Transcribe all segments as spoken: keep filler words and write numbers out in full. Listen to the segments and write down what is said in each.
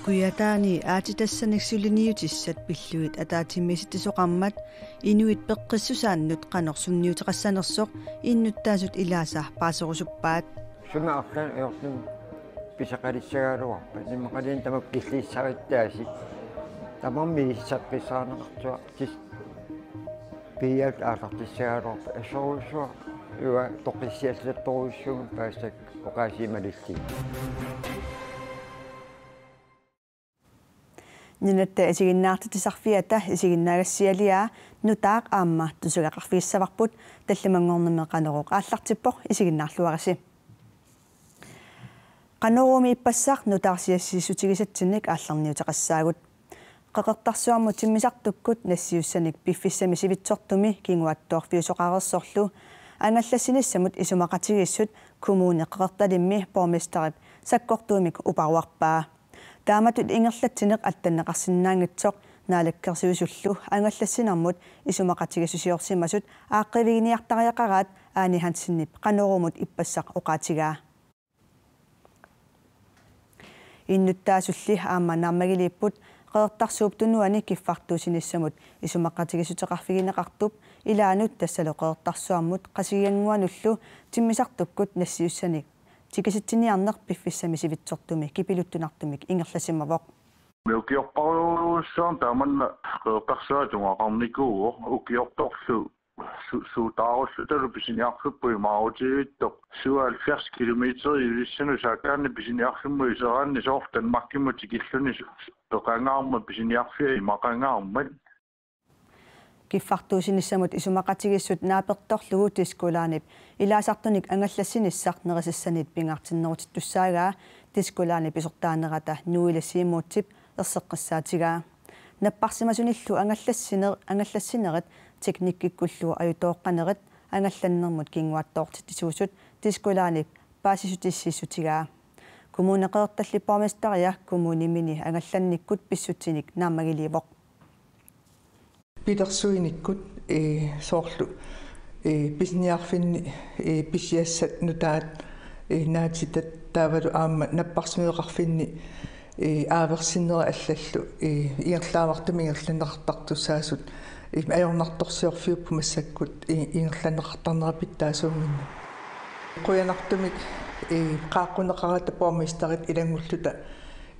Kujataani aatsitassanik suliniutissat pillugit ataatsimiisitsisoqarmat inuit peqqissusaannut qanoq sunniuteqassanersoq innuttaasut ilaasa paaserusuppaat. Suna arlaannik ajortumik pisaqalissagaluarpat, immaqaluunniit tamakku killiissarissaasi. Tamarmik ilissi saqqissaarneqartuartut piiat aallartissagaluarpat, assorujussuaq uanga toqqissiallattorujussuummik paasisakka oqaasii malillugit. Nunatta Isiginnaartitsisarfiata isiginnaagassialiaa nutaaq aamma tusagaqarfigissavarput, tallimanngornermi Qanorooq aallartippoq, isiginnaarluarisi. Qanoruumi ippassaq nutaarsiassiissutigisatsinnit aallarniuteqassaagut. Qeqertarsuarmut timmisartukkut nassiussanik piffissami sivitsortumi kinguaattoorfiusoqareersorlu angallassinissamut isumaqatigiissut Kommune Qeqertalimmi borgmesterip sakkortuumik uparuarpaa. Taamatut ingerlatsineq attanneqarsinnaanngitsoq Naalakkersuisullu angallassinermut isumaqatigiissusiorsimasut aaqqiviginiartariaqaraat Ane Hansenip Qanoruumut ippassaq oqaatigaa. Innuttaasulli aamma naammagiliipput Qeqertarsuup Tunuani kiffartuussinissamut isumaqatigiissuteqarfigineqartup ilaanut, tassalu Qeqertarsuarmut Qasigiannguanullu timmisartukkut nassiussanik tikisitsiniarneq piffissami sivitsortumi kipiluttunartumik ingerlasimavoq. Ukiorparujussuarni taamanna Qeqertarsuaq tungaqarnikuuvoq, ukiortorlu su-, suutaarullu talu pisiniarfipput imaarutiivittoq syvoghalvfjerds kilometer Ilulissani saakkaanni pisiniarfimmut iseraanni soorlu Danmarkimut tikilluni su-, su-, peqangaarmat pisiniarfiat imaqangaarmat. Kiffartuussinissamut isumaqatigiissut naapertorlugu Diskolaanip ilaasartunik angallassinissaq nerisassanit pingaartinnerutittussaagaa Diskolaani pisortaanerata Nuila Siumuutsip erseqqissaatigaa. Napparsimasunillu angallassiner-, angallassinerit teknikkikkullu ajutooqqanerit angallannermut kinguaattoortitsisuusut Diskolaanip paasissutissiissutigaa. Kommune Qeqertalip borgmesteria kommunimini angallannikkut pissutsinik naammagiliivoq. Pilersuinikkut, ee, soorlu, ee, pisiniarfinni, ee, pisiassat nutaat, ee, naatitat taavalu aamma napparsimmaveqarfinni, ee, aaversinneri allallu, ee, ingerlaavartumik ingerlanneqartartussaasut, ee, ajornartorsiorfiupput massakkut, ee, ingerlanneqartarnera pitsaasuunnginnami. Qujanartumik, ee, qaaqquneqarata borgmesterip ilanngulluta,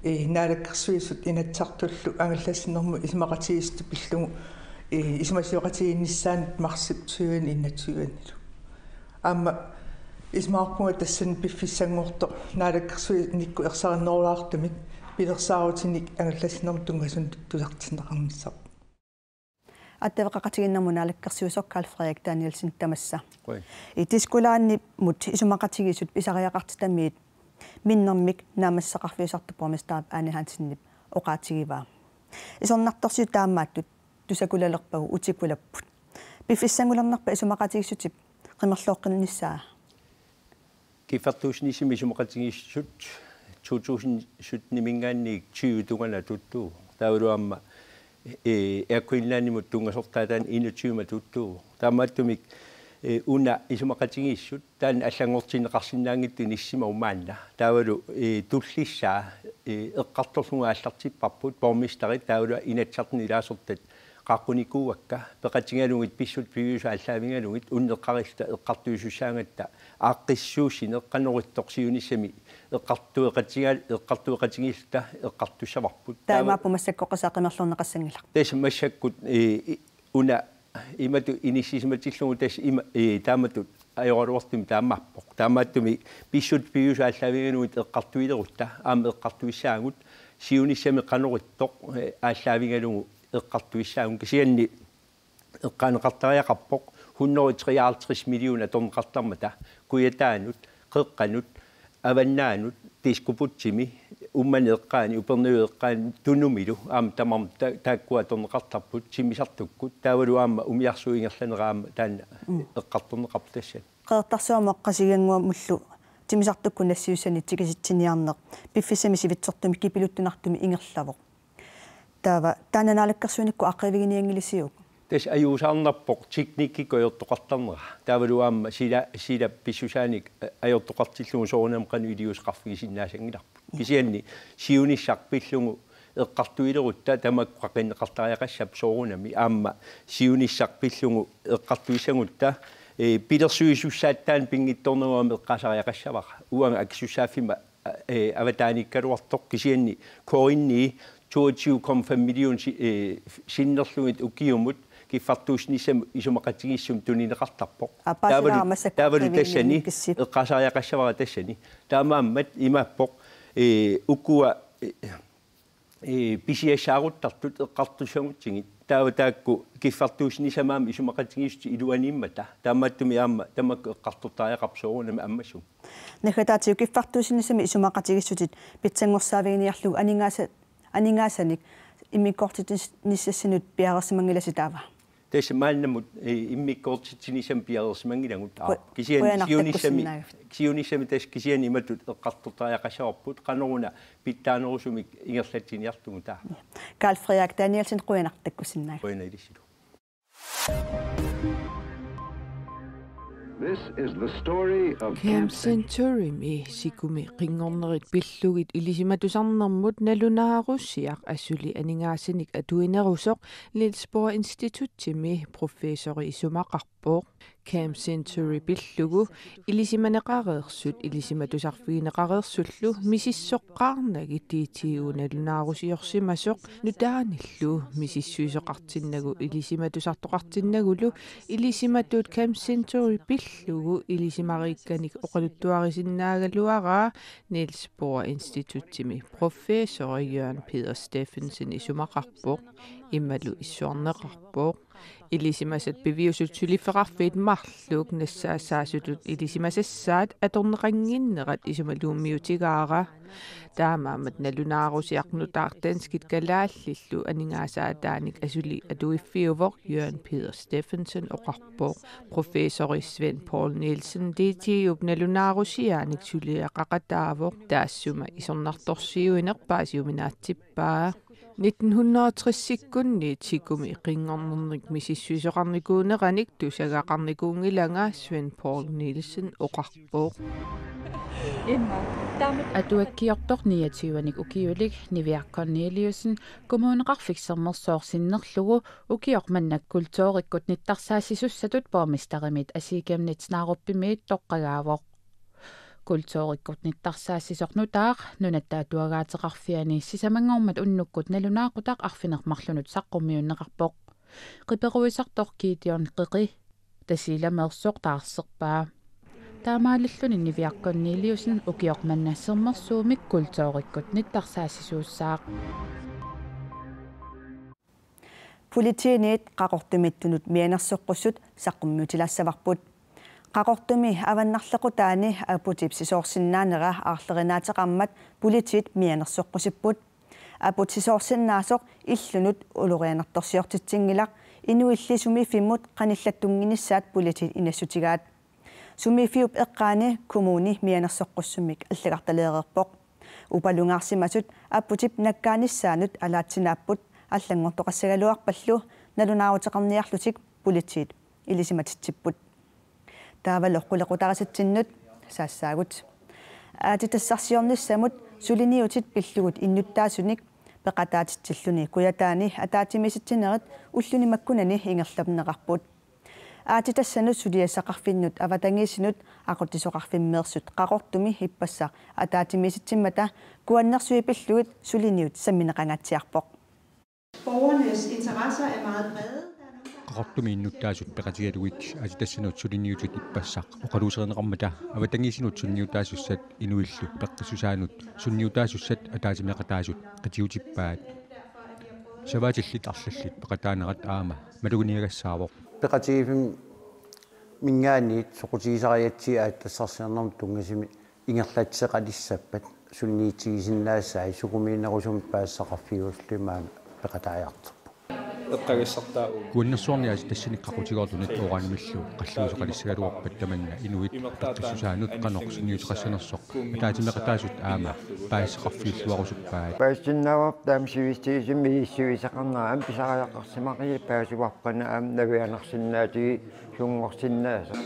ee, Naalakkersuisut Inatsisartullu angallassinermut isumaqatigiissutip pillugu, ee, isumasioqatigiinnissaanut marsip tyve enogtyve-nilu. Aamma isumaqarpunga tassani piffissanngortoq naalakkersuinikkut ersarinnerulaartumik pilersaarutinik angallassinermut tunngasunik tusartinneqarnissaq. Attaveqaqatigiinnermut naalakkersuisoq Karl-Frederik Danielsen, tamassa. Qujan. Ee, Diskolaanimut isumaqatigiissut pisariaqartitamiit minnermik naammassisaqarfiusartoq borgmesterip Ane Hansenip oqaatigivaa. Isornartorsiut taamaattut tusakulalerpagut, utikulapput. Piffissanngornerpa isumaqatigiissutip qimerlooqqinnissaa? Kiffartuussinissamut isumaqatigiissut to tusind sytten-imiinngaanniit tyve tungaanut atuuttuuvoq. Taavalu aamma, ee, Air Greenlandimut tunngasortaataani enogtyve-mut atuuttuuvoq. Taamaattumik, ee, una isumaqatigiissut taanna allanngortinneqarsinnaanngitsoq inissimavoq maanna. Taavalu, ee, tullissaa, ee, eqqartorlugu aallartipparput, borgmesterit taavalu Inatsisartuni ilaasortat qaaqqunikuuakka, peqatigalugit pissutsit piviusut aallaavigalugit, una eqqarilluta eqqartuisussaagatta aaqqissuussineq, qanoq ittoq siunissami eqqartueqatiga-, eqqartueqatigiilluta eqqartussavarput. Taava imaappoq massakkut oqasaa qimerlorneqassanngilaq. Tassa massakkut, ee, i-, una imatut inissisimatillugu tassa ima, ee, taamatut ajoraluartumik taamaappoq. Taamaattumik pissutsit piviusut aallaavigalugit eqqartuilerutta, aamma eqqartuissaagut, siunissami qanoq ittoq, ee, aallaavigalugu eqqartuissaagut. Kisianni eqqaaneqartariaqarpoq hundrede treoghalvtreds millioner atorneqartarmata Kujataanut, Qeqqanut, Avannaanut, Diskobugtimi, Uummannap eqqaani, Upernaviup eqqaani, Tunumilu, aamma tamarmik ta-, taakkua atorneqartarput timmisartukkut, taavalu aamma umiarsuup ingerlanera aamma taanna Mm. eqqartorneqarpoq tassani. Qeqertarsuarmut Qasigiannguamullu timmisartukkut nassiussanik tikisitsiniarneq piffissami sivitsortumi kipiluttunartumik ingerlavoq. Taava taanna naalakkersuinikkut aaqqiviginianngilisiuk? Tassa ajuusaarnarpoq teknikkikkut ajortoqartarnera. Taavalu aamma sila, sila pissusaanik, eh, ajortoqartillugu soorunami qanoq iliuuseqarfigisinnaasanngilarput. Kisianni siunissaq pillugu eqqartuilerutta tamakku qaqinneqartariaqassapput soorunami, aamma siunissaq pillugu eqqartuissagutta, eh, pilersuisussaattaaq pinngitsoornagu aamma eqqaasariaqassavara. Uanga akisussaaffimma, eh, avataaniikkaluartoq, kisianni K N I toogtyve komma fem million si-, eh, sinnerlugit ukiumut kiffartuussinissamut isumaqatigiissumik tunineqartarpoq. Aa, paasilaarama. Taavalu, massakkut taavalu tassani qiviinngikkissi. Eqqaasariaqassavara tassani. Taamaammat imaappoq, eh, ukua, eh, eh, pisiassaaruttartut eqqartussagutsigit. Taava taakku kiffartuussinissamut aamma isumaqatigiissutit iluaniimmata. Taamaattumik aamma tamakku eqqartortariaqarpoq soorunami ammasumik. Naggataatigut kiffartuussinissamut isumaqatigiissutit pitsanngorsaavigiinnarlugu aningaasa-, aningaasanik immikkoortitsinis-, nissassinut piareersimanngilasi taava? Tassa maannamut, eh, immikkoortitsinissamut piareersimanngilagut. Ku-, kisianni siunissami, qujanartakkusinnaagavit. Siunissami tassa kisianni imatut eqqartortariaqassavarput, qanoruna pitsaanerusumik ingerlatsiniarlugu taava. Karl Frederik Danielsen, qujanartakkusinnaagavit. Qujanaq ilissilu. This is the story of Camp Camp Cen- Centurymi sikumi qinngornerit pillugit ilisimatusarnermut nalunaarusiaq asuli aningaasanik atuinerusoq Niels Bohr Institutimi professori isumaqarpoq. Camp Century pillugu ilisimaneqareersut ilisimatusarfigineqareersullu misissoqqaarnagit D T U nalunaarusiorsimasoq nutaanillu misissuisoqartinnagu ilisimatusartoqartinnagulu ilisimatut Camp Century pillugu ilisimariikkanik oqaluttuarisinnaagaluaraa Niels Bohr Institutimi professori Jørgen Peder Steffensen isumaqarpoq, imalu issuarneqarpoq. Ilisimasat piviusut suliffeqarfiit marluk nassaassaasutut ilisimasassaat atorneqannginnerat isumaluunniutigaara. Taamaammat nalunaarusiaq nutaaq danskit kalaallillu aningaasaataanik asuli atuiffiuvoq, Jørgen Peder Steffensen oqarpoq. Professori Svend Poul Nielsen D T U-p nalunaarusiaanik suliaqaqataavoq, taassuma isornartorsiuineq paasiuminaatsippaa. Nitten hundrede og tres-ikkunni sikumi qinngornernik misissuisoqarnikuuneranik tusagaqarnikuunngilanga, Svend Poul Nielsen oqarpoq. Atuakkiortoq niogtyve-nik ukiulik Niviaq Korneliussen Kommuneqarfik Sermersooq sinnerlugu ukioq manna kulturikkut nittarsaassisussatut borgmesterimit Asii Chemnitz Narupimiit toqqagaavoq. Kulturikkut nittarsaassisoq nutaaq Nunatta Atuagaateqarfiani sisamanngormat unnukkut nalunaaqutaq arfineq-marlunut saqqummiunneqarpoq. Qiperuisartoq Gideon Qeqi Tasiilami ersoq taarserpaa. Taamaalilluni Niviaq Korneliussen ukioq manna Sermersuumik kulturikkut nittarsaassisuussaaq. Politiinit Qaqortumiittunut mianersoqqussut saqqummiutilaassavarput. Qaqortumi avannarlequtaani aputip sisoorsinnaanera aarlerinaateqarmat politiit mianersoqqusipput. Aput sisoorsinnaasoq illunut ulorianartorsiortitsinngilaq, inuilli sumiiffimmut qanillattunnginnissaat politiit inassutigaat. Sumiiffiup eqqaani kommuni mianersoqqussummik allagartaleereerpoq. Upalungaarsimasut aputip nakkaanissaanut alaatsinaapput, allanngortoqassagaluarpallu nalunaaruteqarniarlutik politiit ilisimatitsipput. Taavalu qulequtarisatsinnut saassaagut. Aatsitassarsiornissamut suliniutit pillugit innuttaasunik peqataatitsilluni Kujataani ataatsimiisitsinerit ulluni makkunani ingerlanneqarput. Aatsitassanut suliassaqarfinnut avatangiisinut aqutsisoqarfimmeersut Qaqortumi ippassaq ataatsimiisitsimmata kuannersuit pillugit suliniut sammineqangaatsiarpoq. Borgernes interesser er meget brede. Der er nogen, der Qaqortumi innuttaasut peqatigalugit aatsitassanut suliniutit ippassaq oqaluuserineqarmata avatangiisinut sunniutaasussat inuillu peqqissusaanut sunniutaasussat ataatsimeeqataasut qitiutippaat. Savaatillit arlallit peqataanerat aamma maluginiagassaavoq. Peqatigiiffimminngaanniit soqutigisarigatsigu aatsitassarsiornermut tunngasumik ingerlatseqalissappat sunniitsigisinnaasai sukumiinerusumik paasisaqarfigiulluni maani peqataajartorpoq. Eqqagassartaa uuma. Kuannersuarni aasiit tassani qaqutigoortunit uranimillu qalluisoqalissagaluarpat tamanna inuit peqqissusaanut qanoq sunniuteqassanersoq ataatsimeeqataasut aamma paasisaqarfiulluarusuppai. Paasisinnaavara taama sivisutigisumik misissuisaqarnera aamma pisariaqarsimaqigit paasivarput aamma navianarsinnaatigit sunngorsinnaasoq.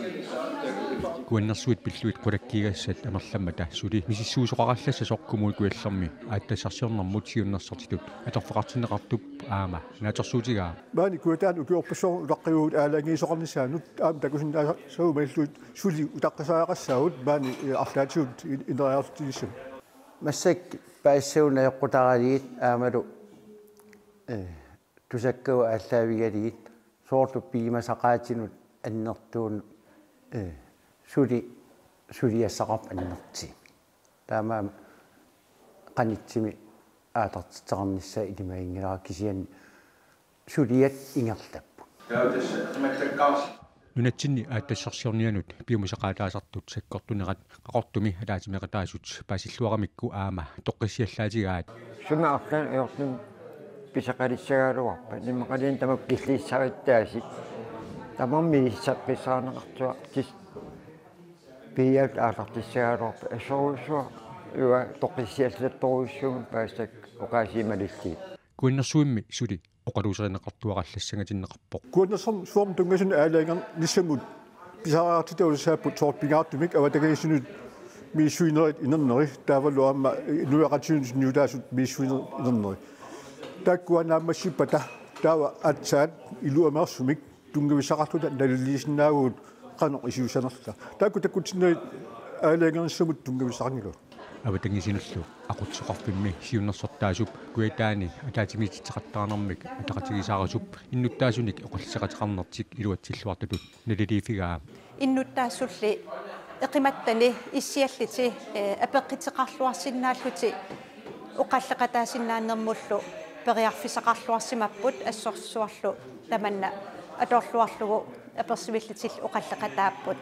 Kuannersuit pillugit qulakkiigassat amerlammata suli misissuisoqarallassasoq Kommune Kujallermi aatsitassarsiornermut siunnersortitut atorfeqartinneqartup aamma naatsorsuutigaa. Maani Kujataani ukiorpassuarni utaqqivugut aalajangiisoqarnissaanut aamma takusinnaasarput malillugit suli utaqqisariaqassaagut maani, eh, arlaatigut in-, ineriartortigissagut. Massakkut paasissagut najoqqutaralugit aammalu, eh, tusakkagut aallaavigalugit soorlu piumasaqaatinut annertuunut, eh, suli suliassaqarpoq annertuumik. Taamaammat qanittumi aallartitseqarnissaa ilimaginngilara kisianni suliat ingerlapput. Nunatsinni aatsitassarsiornianut piumasaqaataasartut sakkortunerat Qaqortumi ataatsimeeqataasut paasilluaramikku aamma toqqissiallaatigaat. Suna arlaannik ajortumik pisaqalissagaluarpat immaqaluunniit tamakku killiissarittaasut tamarmik ilisarpassuarnikuuarput. Piiat aallartissagaluarpat assorujussuaq uanga toqqissiallattorujussuummik paasisakka oqaasii malillugit. Kuannersuimmi suli oqaluuserineqartuarallassangatinneqarpoq. Kuannersuarmi tunngasunut aalajangernissamut pisariaqartitaassaapput soorlu pingaartumik avatangiisinut misissuinerit inerneri taavalu aamma inuiaqatigiinnut sunniutaasut misissuinerit inerneri. Taakkua naammassippata taava aatsaat iluamaarsumik tunngavissaqarluta naliliisinnaavugut qanoq isuussanerluta. Taakku takkutsinnagit aalajangernissamut tunngavissaqanngilagut. Avatangiisinullu aqutsisoqarfimmi siunnersortaasup Kujataani ataatsimiititseqattaarnermik ataqatigiissaarisup innuttaasunik oqalliseqateqarnertik iluatsilluartutut naliliiffigaa. Innuttaasulli eqimattani issiallutik, eh, apeqquteqarluarsinnaallutik oqalleqataasinnaannermullu periarfissaqarluarsimapput assorsuarlu tamanna atorluarlugu apersuillutillu oqalleqataapput.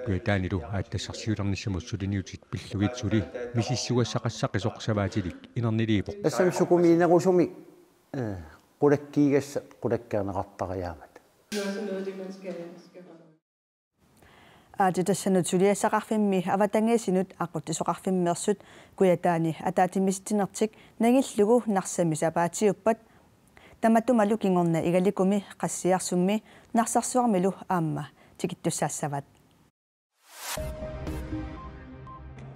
Kujataanilu aatsitassarsiulernissamut suliniutit pillugit suli misissugassaqassaqisoq savaatilik inerniliivoq. Tassami sukumiinerusumik, eh, qulakkiigassat qulakkeerneqartariaammata. Aatsitassanut suliassaqarfimmi avatangiisinut aqutsisoqarfimmeersut Kujataani ataatsimiititsinertik nangillugu Narsami sapaatiuppat tamatumalu kingorna Igalikumi Qassiarsummi Narsarsuarmilu aamma tikittussaassavat.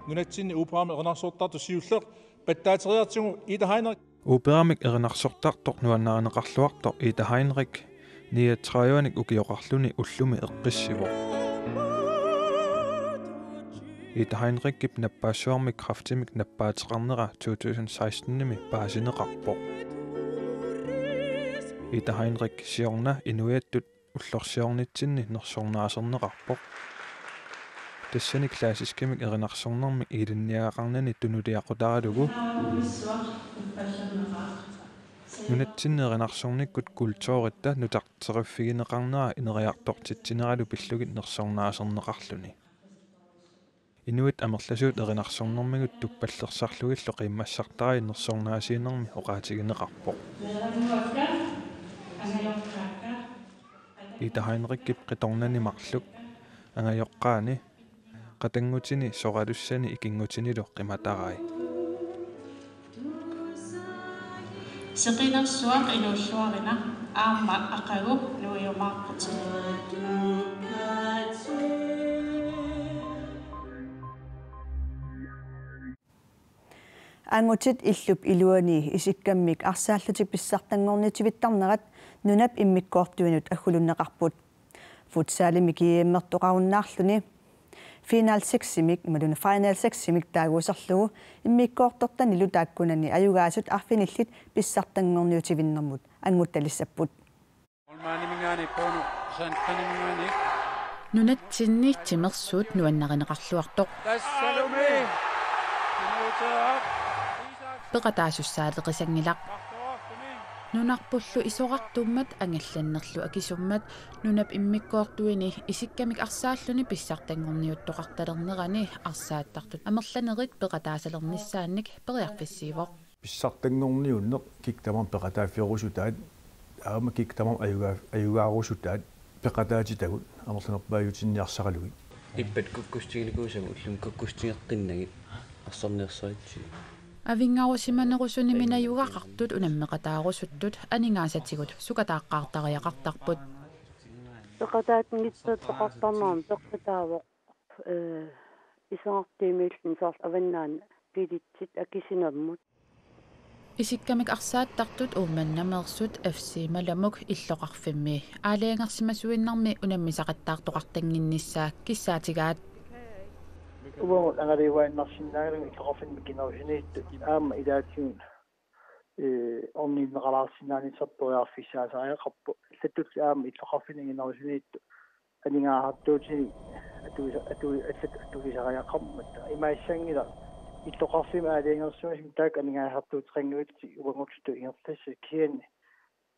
Nunatsinni operamik erinarsortartoq siulleq pattaateriartigu Ida Heinrich. Operamik erinarsortartoq nuannarineqarluartoq Ida Heinrich niogtredivenik ukioqarluni ullumi eqqissivoq. Ida Heinrichip nappaassuarmik kræftimik nappaateqarnera to tusind sekstenimi paasineqarpoq. Ida Heinrich siorna inuiattut ullorsiornitsinni nersornaaserneqarpoq. Tassani klassiskimik erinarsornermik ilinniagaqarnani tunuliaqutaralugu nunatsinni erinarsornikkut kulturitta nutarteriffigineqarnera ineriartortitsineralu pillugit nersornaaserneqarluni. Inuit amerlasuut erinarsornermigut tuppallersarlugillu qiimmassartarai nersornaasiinermi oqaatigineqarpoq. Ida Heinrichip qitornani marluk angajoqqaani qatanngutini soralussani ikinngutinilu qimatarai. Seqinersuaq inuulluarina aamma aqagu nuiumaarputit. Angutit illup iluani isikkamik arsaallutik pissartanngorniutivittarnerat nunap immikkoortuinut aggulunneqarput. Futsalimi G M-ertoqarunnaarluni Final seks-imik, imaluunniit Final seks-imik taaguuserlugu immikkoortortanilu taakkunani ajugaasut arfinillit pissartanngorniutivinnermut anguttalissapput. Målmandiminngaanniit Bruno Sandgreninngaanniit. Nunatsinni timersuut nuannarineqarluartoq. Tassalumi. Peqataasussaaleqisanngilaq. Nunarpullu isorartummat angallannerlu akisummat nunap immikkoortuini isikkamik arsaalluni pissartanngorniuttoqartalernerani arsaattartut amerlanerit peqataasalernissaannik periarfissiivoq. Pissartanngorniunneq kikkut tamarmik peqataaffigerusutaat Aamma kikkut tamarmik ajugaa-, ajugaarusutaat peqataatitagut amerlanerpaajutinniarsaralugit. Ippat kukkussutigilikuusagut ullumi kukkussutigeqqinnagit arsarniarsaritsi. Avinngarusimanerusunimi najugaqartut unammeqataarusuttut aningaasatigut sukataaqqaartariaqartarput. Peqataatinngissuteqartarnermi peqataavoq, ee, iserartuumilluunniit soorlu avannaani billetsit akisunermut. Isikkamik arsaattartut Uummannameersut F C Malamuk illoqarfimmi aalajangersimasuinnarmi unammisaqattaartoqartannginnissaa kissaatigaat. Uagut angalajuaannarsinnaagaluarluta illoqarfimmut kingusinniittut aamma ilaatigut, ee, orninneqalaarsinnaanissarput periarfissaasariaqarpoq. Allatut aamma illoqarfinni kingusinniittut aningaasartuutinik atuisa-, atui-, allat atuisariaqarmata. Imaassanngilaq illoqarfimmi aalajangersimasumi taakku aningaasartuuteqanngillat uagullu ingerlassat kisianni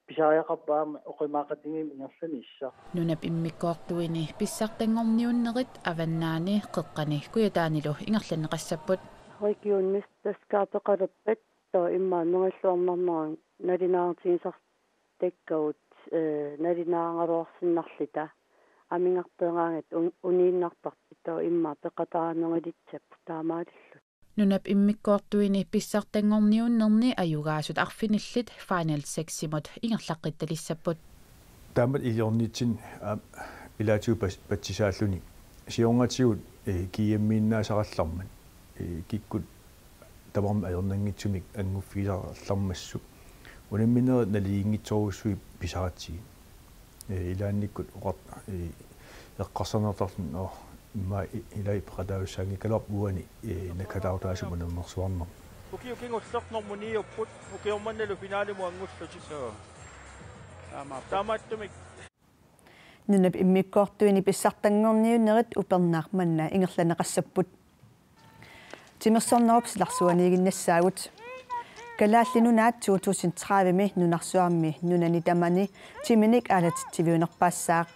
pisariaqarpoq aamma oqimaaqatigiimmik ingerlanissaq. Nunap immikkoortuini pissartanngorniunnerit Avannaani, Qeqqani Kujataanilu ingerlanneqassapput. Regionmesterskabit peqalerpat taava immaqa nungalluarnarnerani nalunaarutigisartakkagut, ee, nalunaaraluarsinnarluta amigarteraangat un-, uniinnartarput taava immaqa peqataanerulissappat taamaalilluta. Nunap immikkoortuini pissartanngorniunnerni ajugaasut arfinillit Final Six-imut ingerlaqqittalissapput. Taamatut iliornitsinni, aa, ilaatigut pas-, patsisaalluni. Siornatigut, ee, G M-iinnaasarallarmat, ee, kikkut tamarmik ajornanngitsumik annguffigisarallarmassuk. Unamminerit naligiinngitsorujussuit pisaratsigit. Ee, ilaannikkut oqart-, ee, eqqarsarnartarluni, oo, immaqa i-, ilai peqataassaanngikkaluarput uani, ee, naggataarutaasumik unammersuarnermi. Ukiut kingulleq nummer ni-upput, ukioq mannalu finalimut anngullutik. Suu. Taamaappoq. Taamaattumik. Nunap immikkoortuini pissartanngorniunnerit upernaaq manna ingerlanneqassapput. Timersornerup silarsuaniiginnassaagut. Kalaallit Nunaat to tusind tredive-mi nunarsuarmi nunani tamani timinik aalatitsiviunerpaassaaq.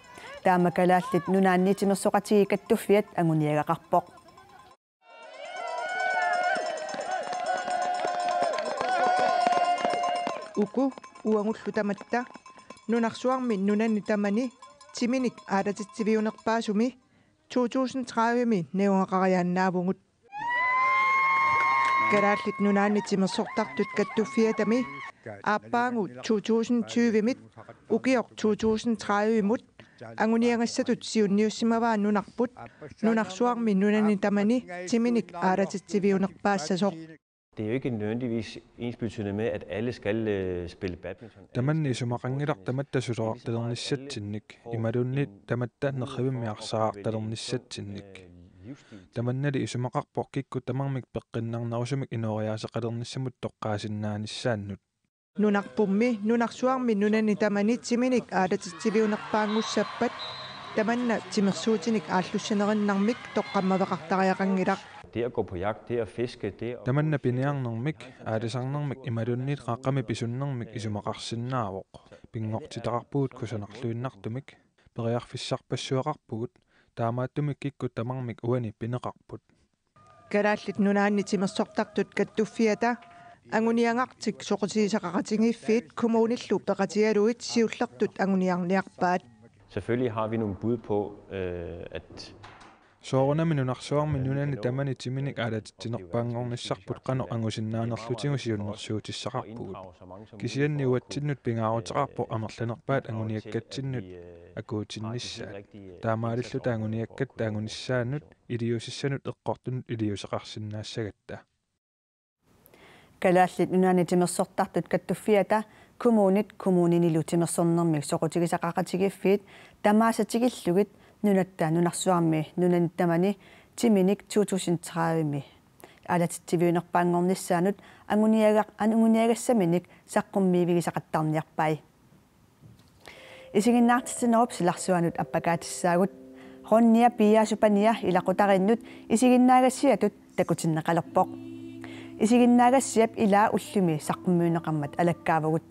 Taama Kalaallit Nunaanni Timersoqatigiit Kattuffiat anguniagaqarpoq. Uku uagullu tamatta nunarsuarmi nunani tamani timinik aalatitsiviunerpaasumi to tusind tredive-mi najugaqariaannaavugut. Kalaallit Nunaanni Timersortartut Kattuffiatami aappaagu to tusind tyve-mit ukioq to tusind tredive-mut anguniagassatut siunniussimavaa nunarput nunarsuarmi nunani tamani timinik aalatitsiviunerpaassasoq. Det er jo ikke nødvendigvis ensbetydende med, at alle skal, øh, spille badminton. Tamanna isumaqanngilaq tamatta suliarartalernissatsinnik, imaluunniit tamatta nerrivimmi arsaarartalernissatsinnik. Tamannali isumaqarpoq kikkut tamarmik peqqinnarnerusumik inooriaaseqalernissamut toqqaasinnaanissaannut. Nunarpummi nunarsuarmi nunani tamani timinik aalatitsiviunerpaanngussappat tamanna timersuutinik aallussanerinnarmik toqqammaveqartariaqanngilaq. Det at gå på jagt, det at fiske, det at... Tamanna piniarnermik, aalisarnermik imaluunniit qaqqami pisunnermik isumaqarsinnaavoq. Pinngortitaqarpugut kusanarluinnartumik, periarfissarpassuaqarpugut, taamaattumik kikkut tamarmik uani pineqarput. Kalaallit Nunaanni Timersortartut Kattuffiata anguniagartik Soqutigisaqaqatigiiffiit kommunillu peqatigalugit siullertut anguniarniarpaat. Selvfølgelig har vi nogle bud på, øh, at... Soorunami nunarsuarmi nunani tamani timinik aalatitsinerpaanngornissarput qanoq angusinnaanerlutigu siunnersuutissaqarpugut. Kisianni uatsinnut pingaaruteqarpoq amerlanerpaat anguniakkatsinnut akuutinnissaat. Taamaalilluta anguniakkatta angunissaannut iliuusissanut eqqortunut iliuuseqarsinnaassagatta. Kalaallit Nunaanni Timersortartut Kattuffiata, kommunit, kommuninilu timersornermik soqutigisaqaqatigiiffiit tamaasa tikillugit nunatta nunarsuarmi nunani tamani timinik to tusind tredive-mi aalatitsiviunerpaanngornissaanut anguniaga-, anguniagassaminik saqqummiivigisaqattaarniarpai. Isiginnaartitsinerup silarsuanut appakaatissaagut. Ronja piiaasupania ilaqutariinnut isiginnaagassiatut takutinneqalerpoq. Isiginnaagassiap ilaa ullumi saqqummiunneqarmat alakkaavugut.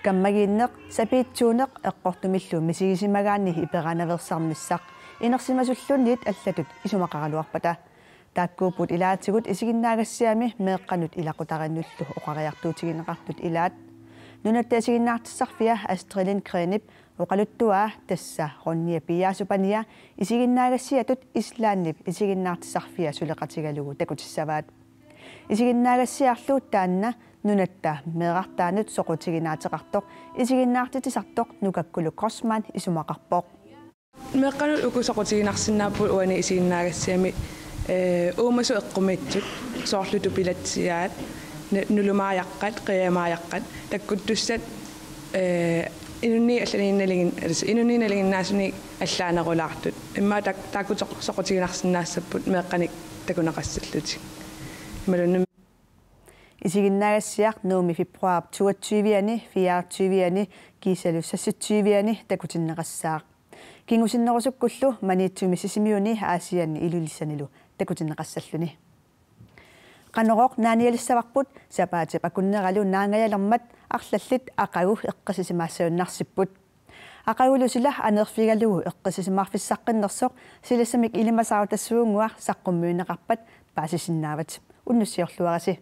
Kammagiinneq, sapiitsuuneq eqqortumillu misigisimagaanni iperanaveersarnissaq inersimasulluunniit allatut isumaqaraluarpata. Taakkuupput ilaatigut isiginnaagassiami meeqqanut ilaqutariinnullu oqariartuutigineqartut ilaat. Nunatta isiginnaartissarfia Astrid Lindgrenip oqaluttuaa tassa Ronja piiaasupania isiginnaagassiatut Islandip isiginnaartissarfia suleqatigalugu takutissavaat. Isiginnaagassiarlu taanna nunatta meerartaanut soqutiginaateqartoq isiginnaartitsisartoq Nukakkulu Grossmann isumaqarpoq. Meeqqanut uku soqutiginarsinnaapput uani isiginnaagassiami, ee, uumasut eqqumiitsut, soorlu tupilatsiaat, nu-, nulumaajaqqat, qiiamaajaqqat, takkuttussat, ee, inunnik allaniinnaligin-, altså inunnik nalinginnaasunik allaanerulaartut. Immaqa tak-, taakku soq-, soqutiginarsinnaassapput meeqqanik takuneqassallutik. Imaluunniit isiginnaagassiaq Nuummi februar toogtyve-ani, fireogtyve-ani kiisalu seksogtyve-ani takutinneqassaaq. Kingusinnerusukkullu Maniitsumi Sisimiuni Aasianni Ilulissanilu takutinneqassalluni. Qanorooq naanialissavarput sapaatip akunneralu naangajalermat arlallit aqagu eqqissisimaassagunarsipput. Aqagulu sila aneerfigalugu eqqissisimaarfissaqqinnersoq silassamik ilimasaarut tassuunnguaq saqqummiunneqarpat paasisinnaavat. Unnussiorluarisi.